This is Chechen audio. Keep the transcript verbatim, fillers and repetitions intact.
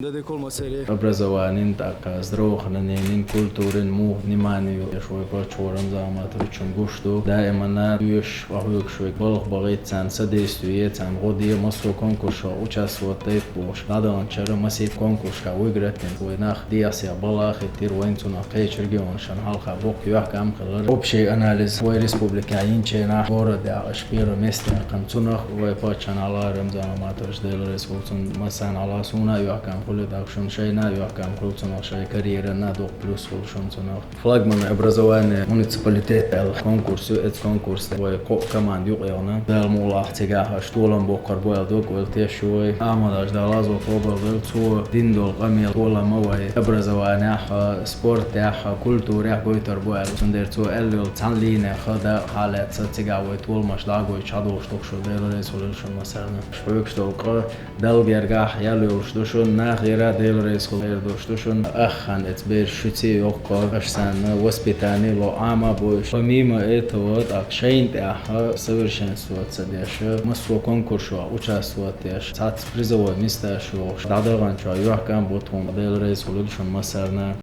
Образованин, тӀаккха здравоохраненин, культурин муха внимание ю, еш вай паччахьо Рамзан Аматовичун гуш ду. Даимана уьш, къахьоьгуш вай балха бахийта, царна содействие е, царна гӀо де, массо а конкурсашка участвовать дайта бохуш. ДӀадаханчара массийта конкурсашка выиграть дина вай нах дехьа-сехьа балха хӀиттира, вайна цунах кхечу регионашна хьалха боккха юьхькӀам хилира. Общий анализ вай республикехь йинчу нах городехь аша первое место яьккхина, цунах вай паччахьна хьалха Рамзан Аматович, Дела реза хуьлда цунна, массарна хьалха суна а юьхькӀам хуьлу, тӀаккха шуна шайна а юьхькӀам хуьлу цунах, шайн карьерана а дукха плюс хуьлу шуна цунах. Флагман образование муниципалитета аьлла конкурс ю, оцу конкурсехь вай кхо а команда юкъаяхна. Дала мукъ лахь, цигахь аша толам боккхур бу аьлла дог-ойла тешна ю вай. Ахьмад-Хьаьжа, Дала лазо къобалдойла, цо дина долу къамел, толам а вай образованехь а, спортехь а, культурехь а гойтур бу аьлла. Цундела цо аьлла йолу цхьана лийнехь а, дакъа хьалаьцна, цигахь вай толамаш дӀа а гойтуш, хьадогӀуш ду шуна. Дела реза хуьлийла шуна массарна. Шу хьоьгуш долу къа Далла гергахь ял йолуш ду шуна, нахера а Дела реза хуьлда эр долуш ду шуна. Аххана эца бераш шуьца йоккху, аша царна воспитание ло, Ӏама а бойуш. Помимо этого, тӀаккха шайна тӀехь а совершенствоваться деш, массо а конкурсашка участвовать деш, цхьацца призовой месташ йохуш, дӀадаханчохь юьхькӀам бу тхуна. Дела реза хуьлда шуна массарна.